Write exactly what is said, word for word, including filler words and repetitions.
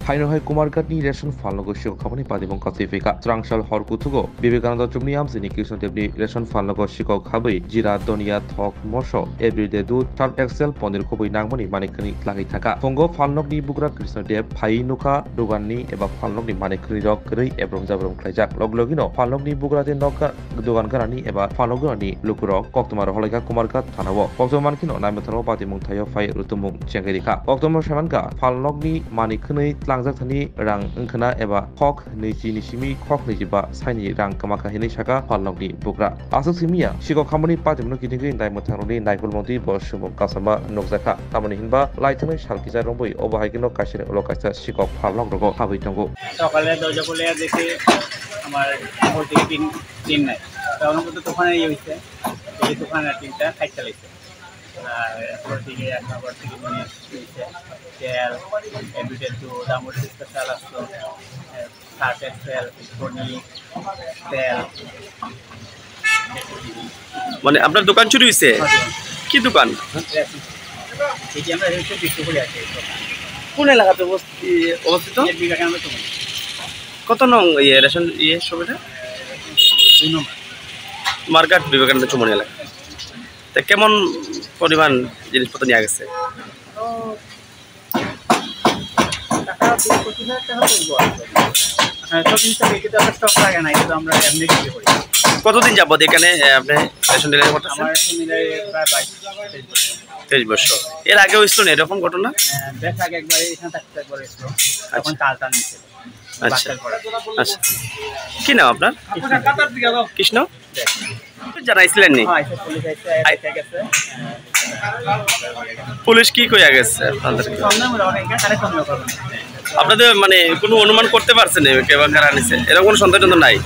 Haino hai Kumarghatni ration phalnogo sikok khabani patimung kwtwi phaikha. Swrangsa hor kuthugo Vivekananda chumni amchini Krishnodevni ration phalnogo sikok khabwi jira, donia, thok, moso, everyday dudh, Surf Excel, ponir khobwi nangmani manikhwnwi tlangwi thangkha. Phungo phalnokni bugra Krishnadev phaiwi nukha, doganni eba phalnokni manikhwnwirok kwrwi ebrum jabrum khlaijak. Log logino phalnokni bugra tei nokha dogan ganani eba phalnok ganani lukurok koktwma rohorlaikha Kumarghat thanao. Koktwma mankheno naimwthangno patimung thaio phai rutumung chengwi rikha. Koktwma saimankha phalnokni manikhwnwi tlangjak thani rang wngkhwna eba khok nwichi ni simi khok nwichiba saini rang kwmakha hinwi sakha phalnokni bugra. Aswk simiya sikok khamani patimungno kitingwi naimwthangrokni naikolmung twi bo swngmung kasama nukjakha. Tamoni hinba laithangni sal kisa romwi obo hai kheno kaisani ulo kaisa sikok phalnok rogo habwi tongo. সকালে দরজা খুলে দেখি আমার উপর থেকে tin, tin নাই। তখন বলতে তুফানে ইয়ে হয়েছে, এই তুফানে টিনটা খাইতে লাগছে। আর উপর থেকে এক নম্বর থেকে নিয়ে এসছে তেল, এমবিতে দুধ, আমার সিস্টার চাল আসতো, সার্ফ এক্সেল, পনির, তেল। মানে আপনার দোকান চুরি হয়েছে? কি দোকান? এই যে আমরা এখানে বিক্রি করে আছি। কোন এলাকাতে অবস্থ- ইয়ে, অবস্থিত? বিবেকানন্দ চৌমুহনী। কত নং ইয়ে রেশন ইয়ে শপ এটা? দুই নম্বর। মার্কেট বিবেকানন্দ চৌমুহনী এলাকা। তা কেমন পরিমাণ জিনিসপত্র নিয়ে গেছে? তো টাকা বিশ পঁচিশ হাজার টাকা তুলবো আর কি। হ্যাঁ, সব জিনিস তো এটা তো স্টক লাগে না, এটা তো আমরা এমনি বিক্রি করি। কতদিন যাবত এখানে এ, আপনি রেশন ডেলিভারি করতেছেন? আমার এখন মিলে প্রায় বাইশ তেইশ বছর। তেইশ বছর। এর আগেও হয়েছিল না এরকম ঘটনা? হ্যাঁ, বেশ আগে একবার এখানে থাকতে একবার এসলো, তখন চাল টাল নিচ্ছে। আচ্ছা। আচ্ছা, কি নাম আপনার? কৃষ্ণ। জানাইছিলেন নি? হ্যাঁ, এসে পুলিশ এসে দেখে গেছে। পুলিশ কি কইয়া গেছে আপনাদেরকে? সন্দেহ মনে হয় অনেকে কারে সন্দেহ করবেন। আপনাদের মানে কোনো অনুমান করতে পারছেন নি কে বা কারা নিছে? এরকম কোনো সন্দেহ টন্দেহ নাই?